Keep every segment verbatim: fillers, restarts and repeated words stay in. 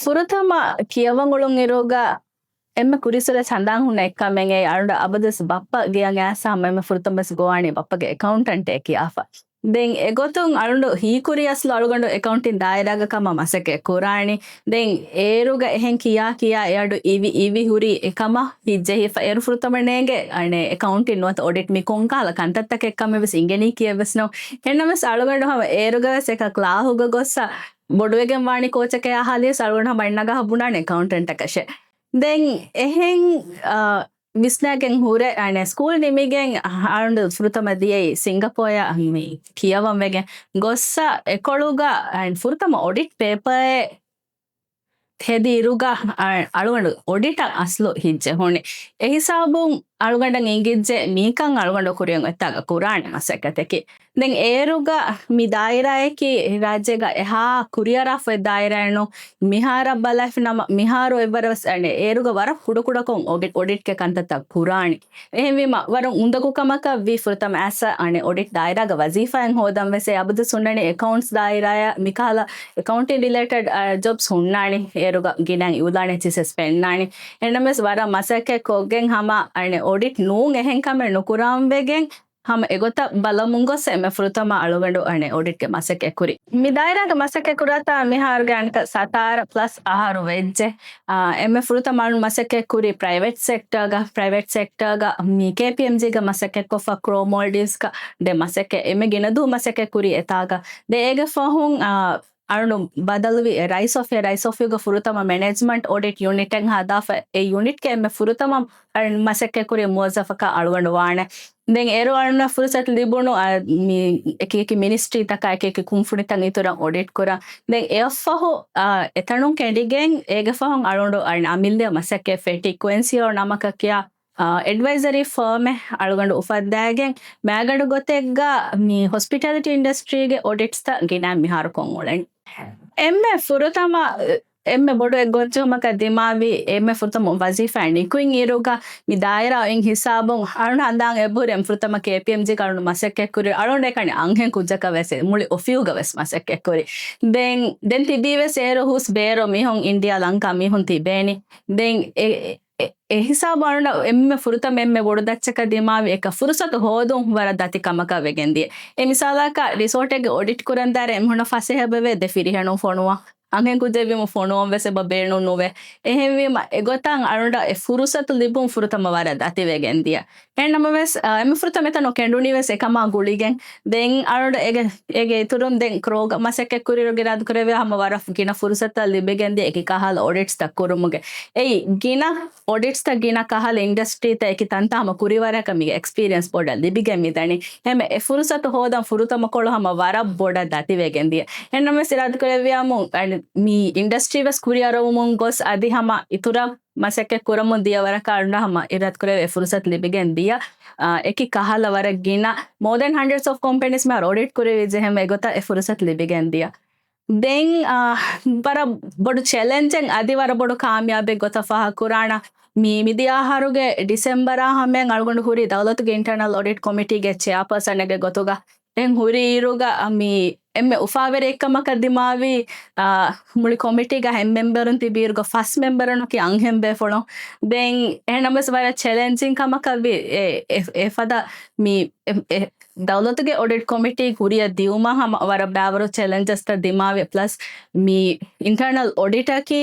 ފުރަތަމަ ކިޔަވަން އުޅުން އިރުގަ އެންމެ ކުރިއްސުރެ ހަނދާން ހުންނަ އެއްކަމެއް އެއީ އަޅުގަނޑަށް އަބަދުވެސް ބައްޕަ ގެޔަށް އައިސް ހަމަ އެންމެ ފުރަތަމަވެސް ގޮވާނީ ބައްޕަގެ އެކައުންޓަންޓޭ ކިޔާފަ. ދެން އެގޮތުން އަޅުގަނޑު ހީކުރި އަސްލު އަޅުގަނޑު އެކައުންޓިން ދާއިރާގަ ކަމަށް މަސައްކަތް ކުރާނީ. ދެން އޭރުގަ އެހެން ކިޔާ ކިޔާ އެއަޑު އިވި އިވި ހުރީ އެކަމަށް ހިއްޖެހިފަ. އޭރު ފުރަތަމަ ނޭނގެ އަނެއް އެކައުންޓިން ނުވަތަ އޮޑިޓް މި ކޮންކަހަލަ ކަންތައްތަކެއް ކަމެއް ވެސް އިނގެނީ ކިއެއް ވެސް ނޫން. އެހެންނަމަވެސް އަޅުގަނޑު ހަމަ އޭރުގަ ވެސް އެކަ ކްލާހުގަ ގޮއްސަ ބޮޑުވެގެން ވާނީ ކޯޗަކަށް ހާލިޔަސް އަޅުގަނޑު ހަމަ އަންނަގަހަށް ބުނާނެ އެކައުންޓެންޓަކަށެ. ދެން އެހެން، އާ، ވިސްނާގެން ހުރެ، އަނެ، ސްކޫލް ނިމިގެން އަޅުގަނޑު ފުރަތަމަ ދިޔައީ ސިންގަޕޯޔަށް މި ކިޔަވަން ވެގެން ގޮއްސަ އެކޮޅުގަ، އަނެ، ފުރަތަމަ އޮޑިޓް ޕޭޕަރެއް ހެދި އިރުގަ، އަ، އަޅުގަނޑު އޮޑިޓަށް އަސްލު ހިއްޖެ ހުންނެ. އެހިސާބުން އަޅުގަނޑަށް އެނގިއްޖެ މީކަން އަޅުގަނޑު ކުރިއަށް އޮތްތާގަ ކުރާނެ މަސައްކަތަކީ. ދެން އޭރުގަ މި ދާއިރާއަކީ ރާއްޖޭގަ އެހާ ކުރިއަރާފައި ދާއިރާއެއް ނޫން. މިހާރަށް ބަލާފި ނަމަ، މިހާރު އެއްވަރަށް ވެސް އަނެއް އޭރުގަ ވަރަށް ކުޑަކުޑަކޮށް އޮޑިޓް، އޮޑިޓްގެ ކަންތައްތައް ކުރާނީ. އެހެންވީމަ، ވަރަށް އުނދަގޫ ކަމަކަށް ވީ ފުރަތަމަ އައިސް އަނެއް އޮޑިޓް ދާއިރާގަ ވަޒީފާއެއް ހޯދަން ވެސް. އެ އަބަދުސް ހުންނަނީ އެކައުންޓްސް ދާއިރާއަށް މިކަހަލަ އެކައުންޓިން ރިލޭޓެޑް، އަ، ޖޮބްސް ހުންނާނީ. އޭރުގަ ގިނައިން އިއުލާނެއް އެއްޗިސް ވެސް ފެންނާނީ. އެހެންނަމަވެސް ވަރަށް މަސައްކަތް ކޮށްގެން ހަމަ އަނެއް އޮޑިޓް ނޫން އެހެން ކަމެއް ނުކުރާން ވެގެން ހަމަ އެގޮތަށް ބަލަމުން ގޮސް އެންމެ ފުރަތަމަ އަޅުގަނޑު އަނެއް އޮޑިޓްގެ މަސައްކަތް ކުރި. މި ދާއިރާގެ މަސައްކަތް ކުރާތާ މިހާރުގެ އަނެކަ ސަތާރަ ޕްލަސް އަހަރު ވެއްޖެ. އާ، އެންމެ ފުރަތަމަ އަޅު މަސައްކަތް ކުރީ ޕްރައިވެޓް ސެކްޓާގަ، ޕްރައިވެޓް ސެކްޓާގަ މި ކޭޕީއެމްޖީގަ މަސައްކަތް ކޮށްފަ ކްރޯ މޯލްޑިވްސްގަ ދެ މަސައްކަތް އެންމެ ގިނަ ދުވަހު މަސައްކަތް ކުރީ އެތާގަ. ދެ އޭގެ ފަހުން، އާ، އަޅު ބަދަލުވި ރައިސް އޮފިސް، ރައިސް އޮފިސްގަ ފުރަތަމަ މެނޭޖްމަންޓް އޮޑިޓް ޔުނިޓެއް ހަދާފަ އެ ޔުނިޓްގެ އެންމެ ފުރަތަމަ އަޅު މަސައްކަތް ކުރި މުވައްޒަފަކަށް އަޅުގަނޑު ވާނެ. ދެން އޭރު އަޅުންނަށް ފުރުސަތު ލިބުނު، އަ، މި އެކި އެކި މިނިސްޓްރީތަކާ އެކި އެކި ކުންފުނިތައް އިތުރަށް އޮޑިޓް ކުރަން. ދެން އެއަށްފަހު، އަ، އެތަނުން ކެނޑިގެން އޭގެ ފަހުން އަޅުގަނޑު އަން އަމިއްލަ މަސައްކަތް ފެޓި ކުއެންސިއޯ ނަމަކަށް ކިޔާ، އަ، އެޑްވައިޒަރީ ފާމެއް އަޅުގަނޑު އުފައްދާގެން މައިގަނޑު ގޮތެއްގަ މި ހޮސްޕިޓަލިޓީ އިންޑަސްޓްރީގެ އޮޑިޓްސްތައް ގިނަ މިހާރު ކޮށް އުޅެނީ. އެންމެ ފުރަތަމަ، އެންމެ ބޮޑު އެއް ގޮންޖެހުމަކަށް ދިމާވި، އެންމެ ފުރަތަމަ ވަޒީފާއަށް ނިކުތް އިރުގަ މި ދާއިރާ އޮތް ހިސާބުން އަޅުން ހަނދާން އެބަހުރި އެންމެ ފުރަތަމަ ކޭޕީއެމްޖީގަ އަޅުން މަސައްކަތް ކުރި އަޅުން އެކަނި އަންހެން ކުއްޖަކަށް ވެސް މުޅި އޮފީހުގަ ވެސް މަސައްކަތް ކުރި. ދެން، ދެން ތިބީ ވެސް އޭރު ހުސް ބޭރު މީހުން އިންޑިއާ ލަންކާ މީހުން ތިބޭނީ. ދެން އެ، އެ، އެ ހިސާބު އަޅުން އެންމެ ފުރަތަމަ އެންމެ ބޮޑު ދައްޗަކަށް ދިމާވި އެކަ ފުރުސަތު ހޯދުން ވަރަށް ދަތި ކަމަކަށް ވެގެން ދިޔަ. އެ މިސާލަކަށް ރިސޯޓެއްގެ އޮޑިޓް ކުރަން ދާއިރު އެމީހުންނަށް ފަސޭހަ ބެވޭ ދެ ފިރިހެނުން ފޮނުވާ. އަންހެން ކުއްޖެއްވީމަ ފޮނުވަން ވެސް އެބަ ބޭނުން ނުވޭ. އެހެންވީމަ އެގޮތަށް އަޅުނޑަށް އެ ފުރުސަތު ލިބުން ފުރަތަމަ ވަރަށް ދަތިވެގެން ދިޔަ. އެހެންނަމަވެސް، އަ، އެންމެ ފުރަތަމަ އެތަނުން ކެނޑުނީ ވެސް އެކަމާ ގުޅިގެން. ދެން އަޅުނޑަށް އޭގެ، އޭގެ އިތުރުން ދެން ކްރޯގަ މަސައްކަތް ކުރިއިރުގެ އިރާދަކުރެއްވިޔާ ހަމަ ވަރަށް ގިނަ ފުރުސަތުތައް ލިބިގެން ދިޔަ އެކި ކަހަލަ އޮޑިޓްސްތައް ކުރުމުގެ. އެއީ ގިނަ އޮޑިޓްސްތައް ގިނަ ކަހަލަ އިންޑަސްޓްރީތައް އެކި ތަންތަން ހަމަ ކުރިވަރަކަށް މީގެ އެކްސްޕީރިއެންސް ބޮޑަށް ލިބިގެން މިދަނީ. ހަމަ އެ ފުރުސަތު ހޯދަން ފުރަތަމަ ކޮޅު ހަމަ ވަރަށް ބޮޑަށް ދަތިވެގެން ދިޔަ. އެހެންނަމަވެސް އިރާދަކުރެއްވިޔާމު، އަން، މި އިންޑަސްޓްރީ ވެސް ކުރިއަރަވުމުން ގޮސް އަދި ހަމަ އިތުރަށް މަސައްކަތް ކުރަމުން ދިޔަ ވަރަކަށް އަޅުން ހަމަ އިރާދަކުރެވޭ އެ ފުރުސަތު ލިބިގެން ދިޔަ. އާ، އެކި ކަހަލަ ވަރަށް ގިނަ، more than hundreds of companies މިހާރު އޮޑިޓް ކުރެވިއްޖެ ހަމަ އެގޮތަށް އެ ފުރުސަތު ލިބިގެން ދިޔަ. ދެން، އާ، ވަރަށް ބޮޑު ޗެލެންޖެއް އަދި ވަރަށް ބޮޑު ކާމިޔާބެއް ގޮތަށް ފާހަގަކުރާނަ. މި، މިދިޔަ އަހަރުގެ ޑިސެމްބަރާ ހަމައިން އަޅުގަނޑު ހުރީ ދައުލަތުގެ އިންޓަރނަލް އޮޑިޓް ކޮމިޓީގެ ޗެއާޕާސަނެއްގެ ގޮތުގަ. ދެން ހުރި އިރުގަ މި އެންމެ އުފާވެރި އެއްކަމަކަށް ދިމާވީ، އާ، މުޅި ކޮމިޓީގަ ހަތް މެމްބަރުން ތިބިއިރުގަ ފަސް މެމްބަރުންނަކީ އަންހެން ބޭފުޅުން. ދެން އެހެންނަމަވެސް ވަރަށް ޗެލެންޖިން ކަމަކަށް ވި އެ، އެ، އެފަދަ މި އެ، އެ، ދައުލަތުގެ އޮޑިޓް ކޮމިޓީ ކުރިއަށް ދިއުމަށް ހަމަ ވަރަށް ބާވަރު ޗެލެންޖަސްތައް ދިމާވި. ޕްލަސް މި އިންޓަރނަލް އޮޑިޓަކީ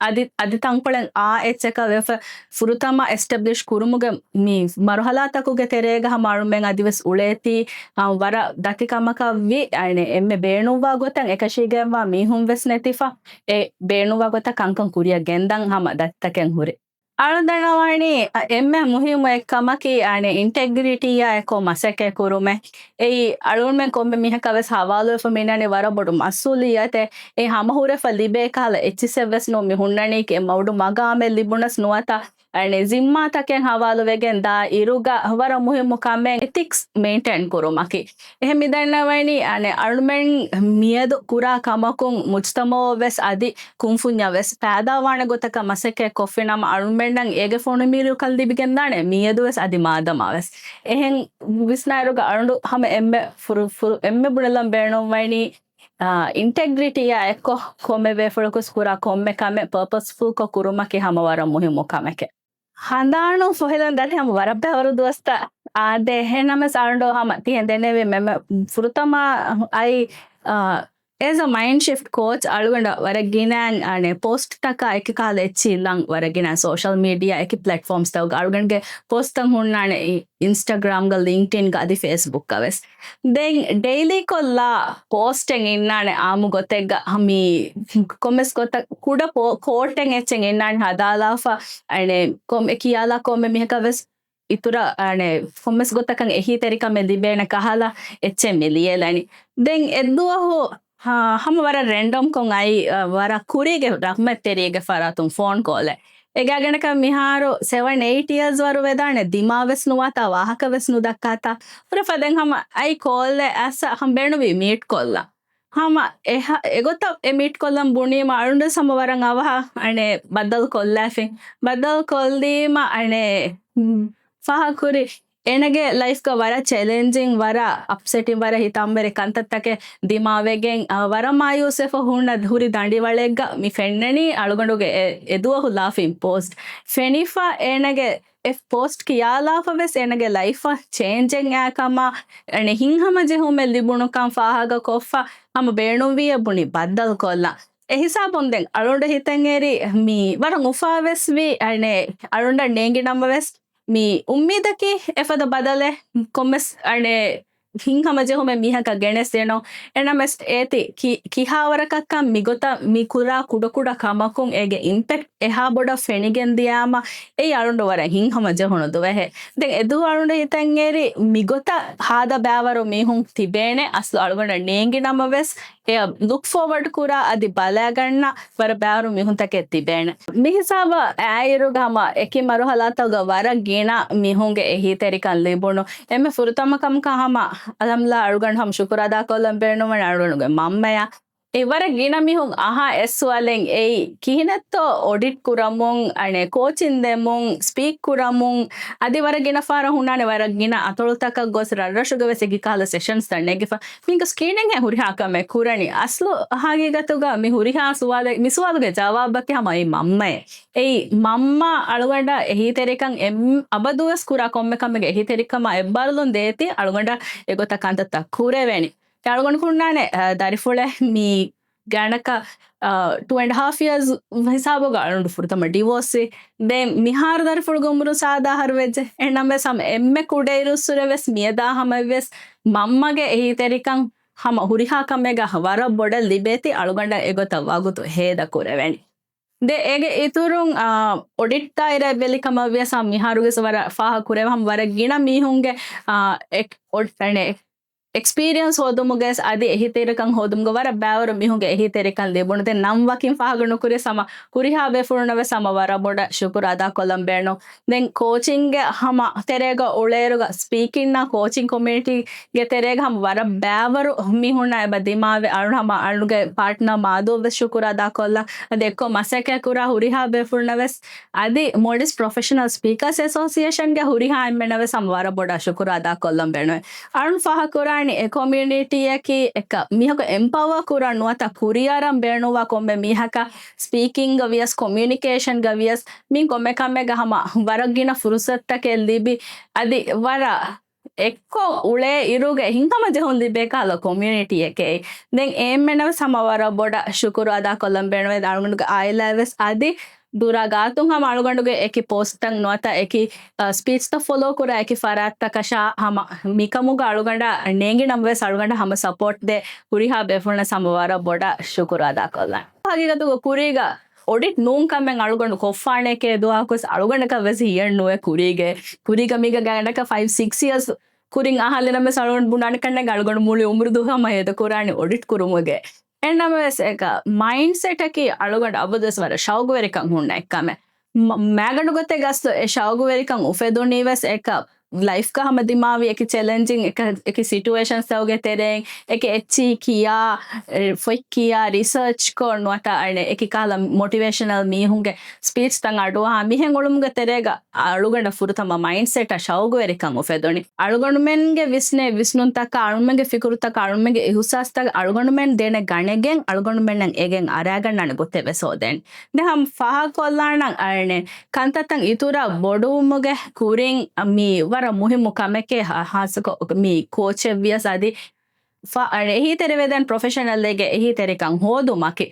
އަދި، އަދި ތަންކޮޅެއް އާ އެއްޗަކަށް ވެފަ ފުރަތަމަ އެސްޓެބްލިޝް ކުރުމުގެ މި މަރުހަލާތަކުގެ ތެރޭގަ ހަމަ އަޅުމެން އަދިވެސް އުޅޭތީ، އާ، ވަރަށް ދަތި ކަމަކަށް ވި. އަނެއް އެންމެ ބޭނުންވާ ގޮތަށް އެކަށީގެންވާ މީހުން ވެސް ނެތިފަ، އެ ބޭނުންވާ ގޮތަށް ކަންކަން ކުރިއަށް ގެންދަން ހަމަ ދަތިތަކެއް ހުރި. އަޅު ދަންނަވަނީ، އަ، އެންމެ މުހިއްމު އެއްކަމަކީ، އަނެއް އިންޓެގްރިޓީއާ އެކޮށް މަސައްކަތް ކުރުމެއް. އެއީ، އަޅުގަނޑުމެން ކޮންމެ މީހަކަށް ވެސް ހަވާލުވެފަ މިނަނީ ވަރަށް ބޮޑު މަސްއޫލިއްޔަތެއް. އެ ހަމަހުރެފަ ލިބޭ ކަހަލަ އެއްޗިސްއެއް ވެސް ނޫން. މި ހުންނަނީ ކެ މައުޑު މަގާމެއް ލިބުނަސް ނުވަތަ، އަނެއް ޒިންމާތަކެއް ހަވާލުވެގެން ދާ އިރުގަ ވަރަށް މުހިއްމު ކަމެއް އެތިކްސް މެއިންޓެއިން ކުރުމަކީ. އެހެން މިދަންނަވަނީ، އަނެއް އަޅުމެން މިއަދު ކުރާ ކަމަކުން މުޖްތަމައަށް ވެސް އަދި ކުންފުންޏަށް ވެސް ފައިދާވާނެ ގޮތަކަށް މަސައްކަތް ކޮށްފިނަމަ، އަޅުމެންނަށް އޭގެ ފޮނުވީމަ ކަން ލިބިގެންދާނެ، މިއަދު ވެސް އަދި މާދަމާ ވެސް. އެހެން ވިސްނާއިރުގަ އަޅުގަނޑު ހަމަ އެންމެ ފުރު-، ފުރު-، އެންމެ ބުނެލަން ބޭނުންވަނީ، އިންޓެގްރިޓީއާ އެއްކޮށް ކޮންމެ ބޭފުޅަކުސް ކުރާ ކޮންމެ ކަމެއް ޕަރޕަސްފުލްކޮށް ކުރުމަކީ ހަމަ ވަރަށް މުހިއްމު ކަމެކެ. ހަނދާނު ފޮހެލަން ދަނީ ހަމަ ވަރަށް ބައިވަރު ދުވަސްތައް އާދޭ. އެހެންނަމަސް އަޅުގަނޑު ހަމަ ތިހެން ދެނެވި މެމެ ފުރަތަމަ އައި، އާ، އޭޒް އަ މައިންޑް ޝިފްޓް ކޯޗް އަޅުގަނޑަށް ވަރަށް ގިނައިން އަނެ ޕޯސްޓްތަކާ އެކި ކަހަލަ އެއްޗިހި ލަން ވަރަށް ގިނަ ސޯޝަލް މީޑިއާ އެކި ޕްލެޓްފޯމްސްތަކުގަ އަޅުގަނޑުގެ ޕޯސްޓްތައް ހުންނާނެ އިންސްޓަގްރާމްގަ، ލިންކްޑިންގަ އަދި ފޭސްބުކްގަ ވެސް. ދެން ޑެއިލީކޮށްލާ ޕޯސްޓެއް އިންނާނެ އާއްމު ގޮތެއްގަ މި ކޮންމެސް ގޮތަށް ކުޑަ ޕޯ-، ކޯޓެއް އެއްޗެއް އިންނާނެ ހަދާލާފަ އަނެ ކޮން އެ ކިޔާލާ ކޮންމެ މީހަކަށް ވެސް އިތުރަށް އަނެ ކޮންމެސް ގޮތަކަށް އެހީތެރިކަމެއް ލިބޭނެ ކަހަލަ އެއްޗެއް މި ލިޔެލަނީ. ދެން އެއްދުވަހު، ހާ، ހަމަ ވަރަށް ރެންޑަމްކޮށް އައި، އަ، ވަރަށް ކުރީގެ ރަހްމަތްތެރިއެއްގެ ފަރާތުން ފޯން ކޯލެއް. އެގާގަނޑަކަށް މިހާރު ސެވަން އެއިޓް އިޔާސް ވަރު ވެދާނެ ދިމާވެސް ނުވާތާ ވާހަކަވެސް ނުދައްކާތާ. ހުރެ ފަދައިން ހަމަ އައި ކޯލެއް އައްސަ ހަމަ ބޭނުވީ މީޓް ކޮށްލަން. ހަމަ އެހަ-، އެގޮތަށް އެ މީޓް ކޮށްލަން ބުނީމަ އަޅުން ހަމަ ވަރަށް އަވަހަށް އަނެ ބައްދަލު ކޮށްލާފިން. ބައްދަލު ކޮށްލީމަ އަނެ، މް، ފާހަގަކުރި އޭނަގެ ލައިފްގަ ވަރަށް ޗެލެންޖިން، ވަރަށް އަޕްސެޓިން، ވަރަށް ހިތަންވެރި ކަންތައްތަކެއް ދިމާވެގެން، އަ، ވަރަށް މާޔޫސްވެފަ ހުންނަ ހުރި ދަނޑިވަޅެއްގަ މި ފެންނަނީ އަޅުގަނޑުގެ އެ، އެދުވަހު ލާފިން ޕޯސްޓް. ފެނިފަ އޭނަގެ އެ ޕޯސްޓް ކިޔާލާފަ ވެސް އޭނަގެ ލައިފަށް ޗޭންޖެއް އައިކަމާ، އަނެ ހިތްހަމަޖެހުމެއް ލިބުނުކަން ފާހަގަކޮށްފަ ހަމަ ބޭނުންވީއޭ ބުނި ބައްދަލުކޮށްލަން. އެ ހިސާބުން ދެން އަޅުގަނޑު ހިތަށް އެރި މި ވަރަށް އުފާވެސް ވީ، އަނެ އަޅުގަނޑަށް ނޭނގި ނަމަވެސް މި އުއްމީދަކީ އެފަދަ ބަދަލެއް ކޮންމެސް އަނެ ހިތްހަމަޖެހުމެއް މީހަކަށް ގެނެސްދޭނު. އެނަމެސް އޭތި ކި-، ކިހާވަރަކަށްކަން މިގޮތަށް މި ކުރާ ކުޑަކުޑަ ކަމަކުން އޭގެ އިމްޕެކްޓް އެހާ ބޮޑަށް ފެނިގެން ދިޔާމަ އެއީ އަޅުގަނޑު ވަރަށް ހިތްހަމަޖެހުނު ދުވަހެއް. ދެން އެދުވަހު އަޅުގަނޑު ހިތަށް އެރި މިގޮތަށް ހާދަ ބައިވަރު މީހުން ތިބޭނެ. އަސްލު އަޅުގަނޑަށް ނޭނގި ނަމަވެސް އެއަށް ލުކް ފޯވަޑް ކުރާ އަދި ބަލައިގަންނަ ވަރަށް ބައިވަރު މީހުންތަކެއް ތިބޭނެ. މި ހިސާބަށް އާއިރުގަ ހަމަ އެކި މަރުހަލާތަކުގަ ވަރަށް ގިނަ މީހުންގެ އެހީތެރިކަން ލިބުނު. އެންމެ ފުރަތަމަ ކަމަކަށް ހަމަ އަލްހަމްދުލިއްލާ އަޅުގަނޑު ހަމަ ޝުކުރު އަދާކޮށްލަން ބޭނުންވަނީ އަޅުގަނޑުގެ މަންމަޔަށް. އެ ވަރަށް ގިނަ މީހުން އަހާ އެއް ސުވާލެއް އެއީ، ކިހިނެއްތޯ އޮޑިޓް ކުރަމުން، އަނެ ކޯޗިން ދެމުން، ސްޕީކް ކުރަމުން، އަދި ވަރަށް ގިނަ ފަހަރަށް ހުންނާނެ ވަރަށް ގިނަ އަތޮޅުތަކަށް ގޮސް ރަށްރަށުގެ ވެސް އެކި ކަހަލަ ސެޝަންސްތައް ނެގިފަ. މީގަ ސްކްރީނިން ހުރިހާ ކަމެއް ކުރަނީ. އަސްލު ހަގީގަތުގަ މި ހުރިހާ ސުވާލެއް، މި ސުވާލުގެ ޖަވާބަކީ ހަމަ އެއީ މަންމައޭ. އެއީ މަންމަ އަޅުގަނޑަށް އެހީތެރިކަން އެ-، އަބަދުވެސް ކުރާ ކޮންމެ ކަމެއްގެ އެހީތެރިކަމާ އެއްބާރުލުން ދޭތީ އަޅުގަނޑަށް އެގޮތަށް ކަންތައްތައް ކުރެވޭނީ. އަޅުގަނޑު ހުންނާނެ، އަ، ދަރިފުޅެއް މި ގާނަކަށް، އަ، ޓޫ އެންޑް ހާފް އިޔާސް ހިސާބުގަ އަޅުގަނޑު ފުރަތަމަ ޑިވޯސްވި. ދެން މިހާރު ދަރިފުޅުގެ އުމުރު ސާދަ އަހަރު ވެއްޖެ. އެހެންނަމަވެސް ހަމަ އެންމެ ކުޑައިރުއްސުރެ ވެސް މިއަދާ ހަމަވެސް މަންމަގެ އެހީތެރިކަން ހަމަ ހުރިހާ ކަމެއްގަ ވަރަށް ބޮޑަށް ލިބޭތީ އަޅުގަނޑަށް އެގޮތަށް ވަގުތު ހޭދަ ކުރެވެނީ. ދެ އޭގެ އިތުރުން، އާ، އޮޑިޓް ދާއިރާއަށް ވެލި ކަމަށް ވިޔަސް ހަމަ މިހާރުގެ ވަރަށް ފާހަގަ ކުރެވޭ ހަމަ ވަރަށް ގިނަ މީހުންގެ، އާ، އެކް-، އޮޑް-، އަނެ، އެކްސްޕީރިއަންސް ހޯދުމުގަ އަދި އެހީތެރިކަން ހޯދުމުގަ ވަރަށް ބައިވަރު މީހުންގެ އެހީތެރިކަން ލިބުނު. ދެން ނަން ވަކިން ފާހަގަ ނުކުރިޔަސް ހަމަ ހުރިހާ ބޭފުޅުންނަށް ވެސް ހަމަ ވަރަށް ބޮޑަށް ޝުކުރު އަދާކޮށްލަން ބޭނުން. ދެން ކޯޗިންގެ ހަމަ ތެރޭގަ އުޅޭއިރުގަ ސްޕީކިންއާ ކޯޗިން ކޮމިއުނިޓީގެ ތެރޭގަ ހަމަ ވަރަށް ބައިވަރު މީހުންނާ އެބަ ދިމާވެ އަޅު-، ހަމަ އަޅުގެ ޕާޓްނާ މާދޫ ވެސް ޝުކުރު އަދާކޮށްލަން. އަދި އެއްކޮށް މަސައްކަތް ކުރާ ހުރިހާ ބޭފުޅުންނަށް ވެސް އަދި މޯލްޑިވްސް ޕްރޮފެޝަނަލް ސްޕީކާސް އެސޯސިއޭޝަންގެ ހުރިހާ އެންމެންނަށް ވެސް ހަމަ ވަރަށް ބޮޑަށް ޝުކުރު އަދާކޮށްލަން ބޭނުން. އަޅުން ފާހަގަކުރާނީ އެ ކޮމިއުނިޓީއަކީ އެކަ މީހަކު އެމްޕަވާ ކުރަން ނުވަތަ ކުރިއަރަން ބޭނުންވާ ކޮންމެ މީހަކަށް ސްޕީކިންގ ވިޔަސް ކޮމިއުނިކޭޝަންގ ވިޔަސް މި ކޮންމެ ކަމެއްގަ ހަމަ ވަރަށް ގިނަ ފުރުސަތުތަކެއް ލިބި އަދި ވަރަށް އެއްކޮށް އުޅޭ އިރުގެ ހިތްހަމަޖެހުން ލިބޭ ކަހަލަ ކޮމިއުނިޓީއެކޭ. ދެން އެ އެންމެންނަށް ވެސް ހަމަ ވަރަށް ބޮޑަށް ޝުކުރު އަދާކޮށްލަން ބޭނުންވޭ. އަޅުގަނޑުގެ އާއިލާ ވެސް އަދި ދުރާ ގާތުން ހަމަ އަޅުގަނޑުގެ އެކި ޕޯސްޓްތައް ނުވަތަ އެކި، އަ، ސްޕީޗްތައް ފޮލޯ ކުރާ އެކި ފަރާތްތަކަށާ ހަމަ މިކަމުގަ އަޅުގަނޑަށް ނޭނގި ނަމަވެސް އަޅުގަނޑަށް ހަމަ ސަޕޯޓް ދޭ ހުރިހާ ބޭފުޅުންނަށް ހަމަ ވަރަށް ބޮޑަށް ޝުކުރު އަދާކޮށްލަން. ހަގީގަތުގަ ކުރީގަ އޮޑިޓް ނޫން ކަމެއް އަޅުގަނޑު ކޮށްފާނެކޭ ދުވަހަކުވެސް އަޅުގަނޑަކަށް ވެސް ހިޔެއް ނުވޭ ކުރީގެ. ކުރީގަ މީގަ ގާނަކަށް ފައިވް ސިކްސް އިޔާސް ކުރިން އަހާލިނަމަވެސް އަޅުގަނޑު ބުނާނެ ކަންނޭނގެ އަޅުގަނޑު މުޅި އުމުރު ދުވަހު ހަމަ ހޭދަކުރާނީ އޮޑިޓް ކުރުމުގެ. އެހެންނަމަވެސް އެކަ މައިންޑްސެޓަކީ އަޅުގަނޑު އަބަދުވެސް ވަރަށް ޝައުގުވެރިކަން ހުންނަ އެއްކަމެއް. މ-، މައިގަނޑު ގޮތެއްގަ އަސްލު އެ ޝައުގުވެރިކަން އުފެދުނީވެސް އެކަ ލައިފްގަ ހަމަ ދިމާވި އެކި ޗެލެންޖިން އެކި ސިޓުއޭޝަންސްތަކުގެ ތެރެއިން އެކި އެއްޗިހި ކިޔާ، އެ، ފޮތް ކިޔާ، ރިސާޗް ކޮށް ނުވަތަ އަނެއް އެކި ކަހަލަ މޮޓިވޭޝަނަލް މީހުންގެ ސްޕީޗްތައް އަޑުއަހާ މިހެން އުޅުމުގެ ތެރޭގަ އަޅުގަނޑަށް ފުރަތަމަ މައިންޑްސެޓަށް ޝައުގުވެރިކަން އުފެދުނީ. އަޅުގަނޑުމެންގެ ވިސްނޭ ވިސްނުންތަކާ، އަޅުމެންގެ ފިކުރުތަކާ، އަޅުމެންގެ އިހުސާސްތައް އަޅުގަނޑުމެން ދެނެ ގަނެގެން، އަޅުގަނޑުމެންނަށް އެގެން އަރާގަންނާނެ ގޮތެއް ވެސް ހޯދޭނެ. ދެން ހަމަ ފާހަގަކޮށްލާނަން އަޅެނެ ކަންތައްތައް އިތުރަށް ބޮޑުވުމުގެ ކުރިން މީ ވަރަށް މުހިއްމު ކަމެކޭ، ހާ-، ހާއްސަކޮށް މީ ކޯޗެއް ވިޔަސް އަދި ފަ-، އަނެ އެހީތެރިވެދޭން ޕްރޮފެޝަނަލް އެއްގެ އެހީތެރިކަން ހޯދުމަކީ.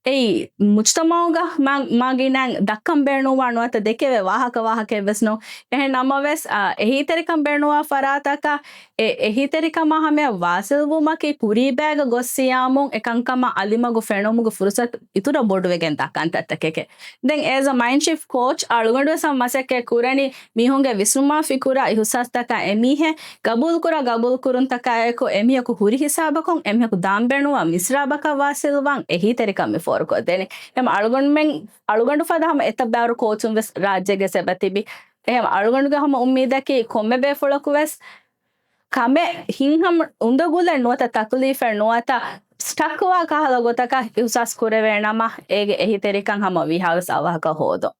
އެއީ މުޖްތަމަޢުގަ މަ-، މަގިނަން ދައްކަން ބޭނުންވާ ނުވަތަ ދެކެވޭ ވާހަކަ ވާހަކައެއް ވެސް ނޫން. އެހެން ނަމަވެސް، އާ، އެހީތެރިކަން ބޭނުންވާ ފަރާތަކަށް އެ އެހީތެރިކަމާ ހަމަޔަށް ވާސިލްވުމަކީ ކުރީބައިގަ ގޮއްސިޔާމުން އެކަންކަމަށް އަލިމަގު ފެނުމުގެ ފުރުސަތު އިތުރަށް ބޮޑުވެގެންދާ ކަންތައްތަކެކޭ. ދެން އޭޒަ މައިންޑް ޝިފްޓް ކޯޗް އަޅުގަނޑުވެސް ހަމަ މަސައްކަތް ކުރަނީ މީހުންގެ ވިސްނުމާ ފިކުރާ އިހުސާސްތަކާ އެމީހެއް ގަބޫލުކުރާ ގަބޫލުކުރުންތަކާއެކު އެމީހަކު ހުރި ހިސާބަކުން އެމީހަކު ދާން ބޭނުންވާ މިސްރާބަކަށް ވާސިލްވާން އެހީތެރިކަން މި ފޯރުކޮށްދޭނެ. އެހެން އަޅުގަނޑުމެން، އަޅުގަނޑު ފަދަ ހަމަ އެތައް ބައިވަރު ކޯޗުން ވެސް ރާއްޖޭގެ ސެބަ ތިބި. އެހެން އަޅުގަނޑުގެ ހަމަ އުއްމީދަކީ ކޮންމެ ބޭފުޅަކު ވެސް ކަމެއް ހިތްހަމަ އުނދަގުލެއް ނުވަތަ ތަކުލީފެއް ނުވަތަ ސްޓަކްވާ ކަހަލަ ގޮތަކަށް އިހުސާސް ކުރެވޭ ނަމަ، އޭގެ އެހީތެރިކަން ހަމަ ވީހާވެސް އަވަހަކަށް ހޯދުން.